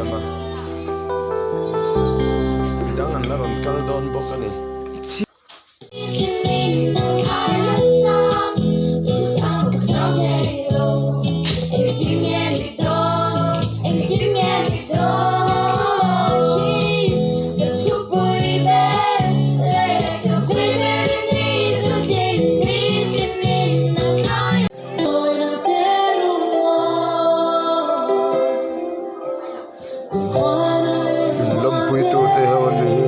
siam a, midang an la rawn kal dawn bawk a ni. Lawmpui tute ho an ni hi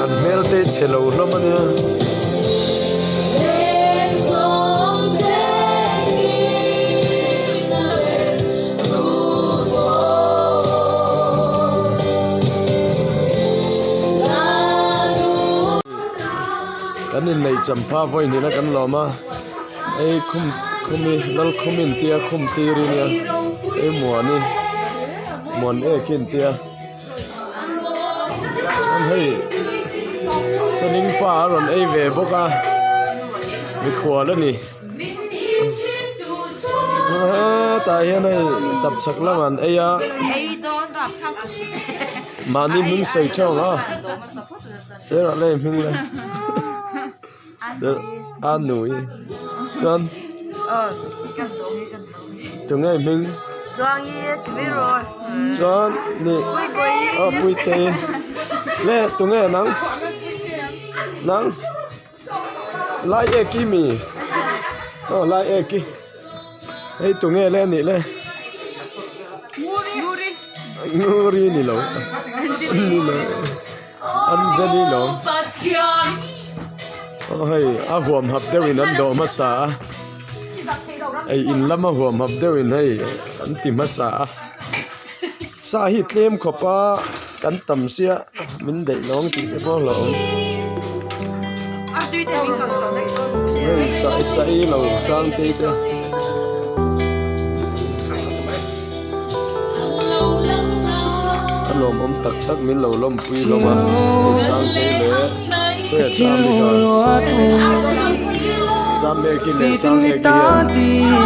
an hmel te chhe lo hlawm a nia. Kan inneih champha vawi hnihna kan lawm a hei khum khumi lalkhum in tia khum tir i nia hei muani muan ek in tia chuan hei saning pa a rawn ei ve bawk a mikhual a ni hetah hian hei tapchhak lamah an ei a mahni hming sawi theuh ang a. Sir a lei hming le a nui chuan tunge hming chuan nih aw puitei le tunge nang nang lai ek i mi aw lai ek i hei tunge le nih le nguri ni lo ni lo. Anjali lawm aw hei a huam hap deuh in an dawh hmasa a ei in lama huam hap deuh in hei an ti hmasa a sa hi tlem khawp a kan tam sia min daih lawng tih te pawh a hlauhawm hei sai lo chang te te. A lawmawm tak tak min lo lawmpui hlawm a hei Sangtei leh Hruaia Chami kha Chameki leh Sangeki hian sa an ei lo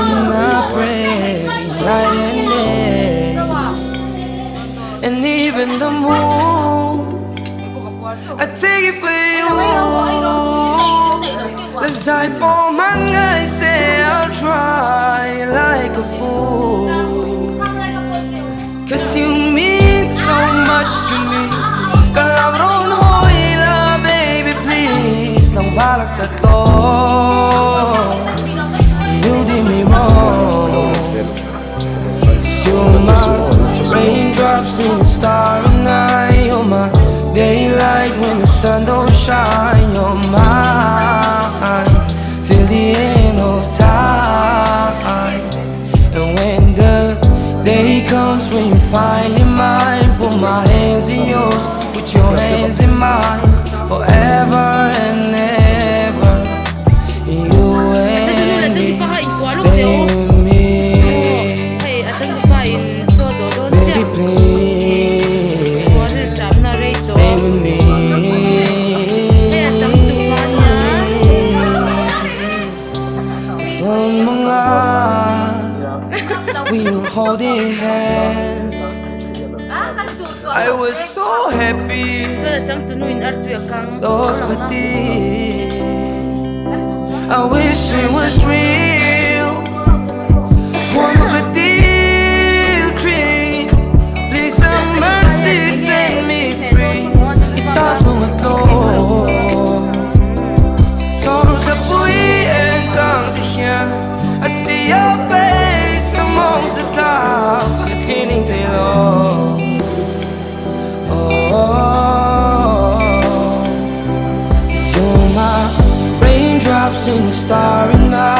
a.